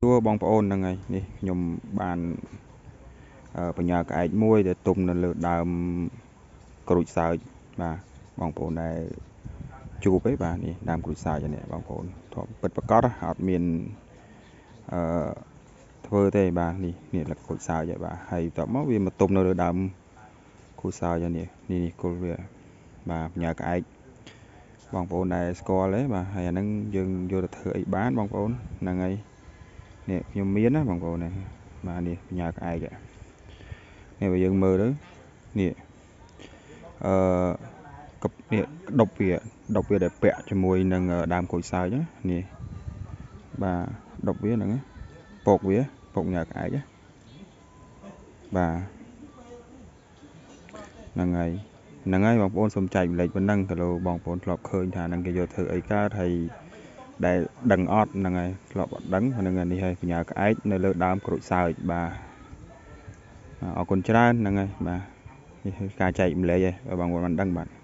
សួរបងប្អូនហ្នឹងហើយនេះខ្ញុំបានបញ្ញាក្អែកមួយដែលទុំនៅលើដើមក្រូចសើចបាទបងប្អូនដែលជួបឯបាទនេះដើមក្រូចសើចនេះបងប្អូនធ្លាប់ពិតប្រកបអត់មានអឺធ្វើទេបាទនេះនេះលក្រូចសើចបាទហើយបន្ទាប់មកវាមកទុំនៅលើដើមក្រូចសើចនេះនេះនេះគល់វាបាទបញ្ញាក្អែកបងប្អូនដែលស្គាល់ទេបាទហើយអាហ្នឹងយើងយកទៅធ្វើអីបានបងប្អូនហ្នឹងហើយនេះខ្ញុំមានណាបងប្អូនបាទនេះបញ្ញាក្អែកនេះបើយើងមើលទៅនេះអឺកនេះដប់វាដប់វាដែលពាក់ជាមួយនឹងដើមក្រូចសើចនេះបាទដប់វាហ្នឹងពកវាពកញ៉ាក្អែកបាទហ្នឹងហើយហ្នឹងហើយបងប្អូនសូមចែកម្លែកប៉ុណ្ណឹងគីឡូបងប្អូនធ្លាប់ឃើញថាហ្នឹងគេយកធ្វើអីកើតហើយដែលដឹងអត់ហ្នឹងហើយធ្លាប់អត់ដឹងហ្នឹងហើយនេះហើយបញ្ញាក្អែកនៅលើដើមក្រូចសើចបាទអរគុណច្រើនហ្នឹងហើយបាទនេះការចែកម្លែកឯងបងប្អូនបានដឹងបាទ។